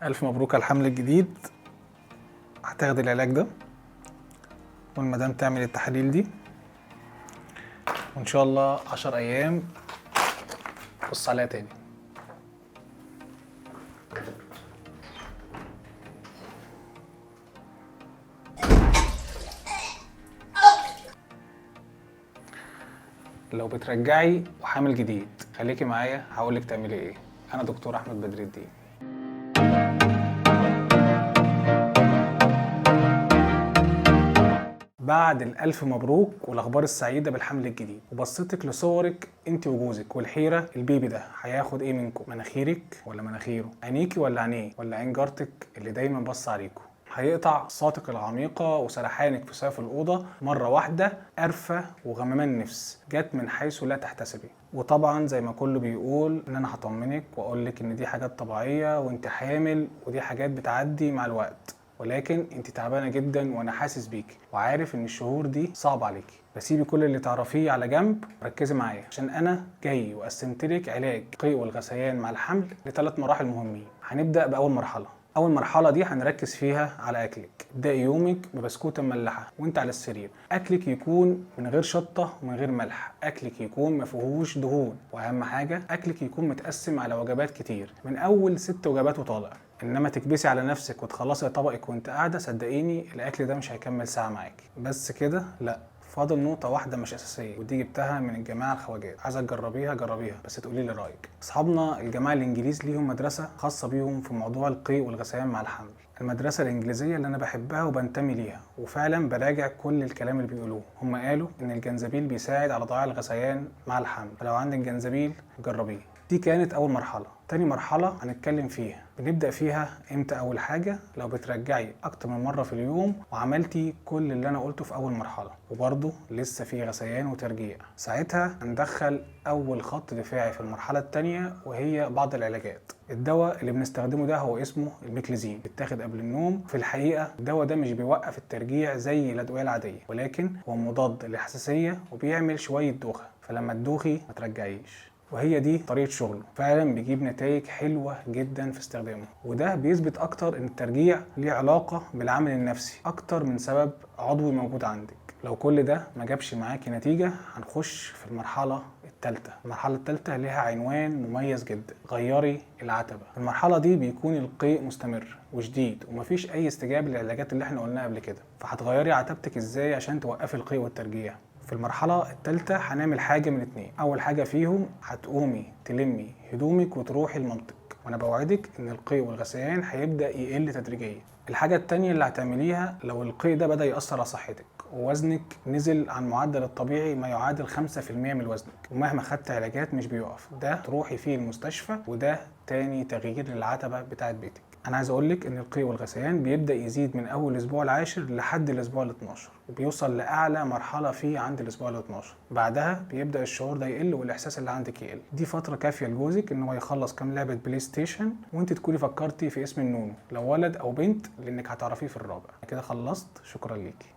ألف مبروك على الحمل الجديد. هتاخدي العلاج ده والمدام تعمل التحاليل دي، وإن شاء الله 10 أيام بص عليها تاني. لو بترجعي وحامل جديد خليكي معايا، هقولك تعملي ايه. انا دكتور احمد بدر الدين. بعد الألف مبروك والأخبار السعيدة بالحمل الجديد، وبصيتك لصورك انت وجوزك والحيرة، البيبي ده هياخد ايه منكم؟ مناخيرك ولا مناخيره؟ عينيكي ولا عينيه؟ ولا عين جارتك اللي دايما بص عليكم؟ هيقطع ساطك العميقة وسرحانك في سقف الأوضة مرة واحدة، قرفة وغمامان نفس جت من حيث لا تحتسبي. وطبعا زي ما كله بيقول ان انا هطمنك واقولك ان دي حاجات طبيعية وانت حامل، ودي حاجات بتعدي مع الوقت، ولكن انت تعبانة جدا وانا حاسس بيكي وعارف ان الشهور دي صعبة عليكي. فسيبي كل اللي تعرفيه على جنب، ركزي معايا عشان انا جاي وقسمتلك علاج القيء والغثيان مع الحمل لثلاث مراحل مهمين. هنبدا باول مرحلة. اول مرحلة دي هنركز فيها على اكلك. ابدأي يومك ببسكوته مملحه وانت على السرير. اكلك يكون من غير شطه ومن غير ملح، اكلك يكون ما فيهوش دهون، واهم حاجة اكلك يكون متقسم على وجبات كتير، من اول 6 وجبات وطالع. انما تكبسي على نفسك وتخلصي طبقك وانت قاعدة، صدقيني الاكل ده مش هيكمل ساعة معاكي. بس كده؟ لا، فاضل نقطة واحدة مش أساسية، ودي جبتها من الجماعة الخواجات، عايزة تجربيها جربيها بس تقولي لي رأيك. أصحابنا الجماعة الإنجليز ليهم مدرسة خاصة بيهم في موضوع القيء والغثيان مع الحمل، المدرسة الإنجليزية اللي أنا بحبها وبنتمي ليها، وفعلا براجع كل الكلام اللي بيقولوه. هم قالوا إن الجنزبيل بيساعد على ضياع الغثيان مع الحمل، فلو عندك جنزبيل جربيه. دي كانت أول مرحلة. تاني مرحلة هنتكلم فيها، بنبدأ فيها امتى؟ أول حاجة لو بترجعي أكتر من مرة في اليوم وعملتي كل اللي أنا قلته في أول مرحلة وبرضه لسه في غثيان وترجيع، ساعتها هندخل أول خط دفاعي في المرحلة التانية، وهي بعض العلاجات. الدواء اللي بنستخدمه ده هو اسمه الميكليزين، بيتاخد قبل النوم. في الحقيقة الدواء ده مش بيوقف الترجيع زي الأدوية العادية، ولكن هو مضاد للحساسية وبيعمل شوية دوخة، فلما تدوخي ما ترجعيش. وهي دي طريقة شغله، فعلا بيجيب نتائج حلوة جدا في استخدامه، وده بيثبت اكتر ان الترجيع ليه علاقة بالعامل النفسي اكتر من سبب عضوي موجود عندك. لو كل ده ما جابش معاكي نتيجة هنخش في المرحلة الثالثة. المرحلة الثالثة ليها عنوان مميز جدا، غيري العتبة. في المرحلة دي بيكون القيء مستمر وشديد ومفيش اي استجابة للعلاجات اللي احنا قلناها قبل كده، فهتغيري عتبتك ازاي عشان توقفي القيء والترجيع؟ في المرحلة الثالثة هنعمل حاجة من 2. أول حاجة فيهم هتقومي تلمي هدومك وتروحي لمامتك، وأنا بوعدك إن القيء والغثيان هيبدأ يقل تدريجيا. الحاجة التانية اللي هتعمليها لو القيء ده بدأ يأثر على صحتك ووزنك نزل عن معدل الطبيعي ما يعادل 5% من وزنك، ومهما خدت علاجات مش بيقف، ده تروحي فيه المستشفى، وده تاني تغيير للعتبة بتاعت بيتك. انا عايز اقولك ان القيء والغثيان بيبدا يزيد من اول الاسبوع العاشر لحد الاسبوع ال12، وبيوصل لاعلى مرحلة فيه عند الاسبوع ال12. بعدها بيبدا الشعور ده يقل والاحساس اللي عندك يقل. دي فترة كافيه لجوزك ان هو يخلص كام لعبه بلاي ستيشن وانت تكوني فكرتي في اسم النونو لو ولد او بنت، لانك هتعرفيه في الرابع. كده خلصت، شكرا ليكي.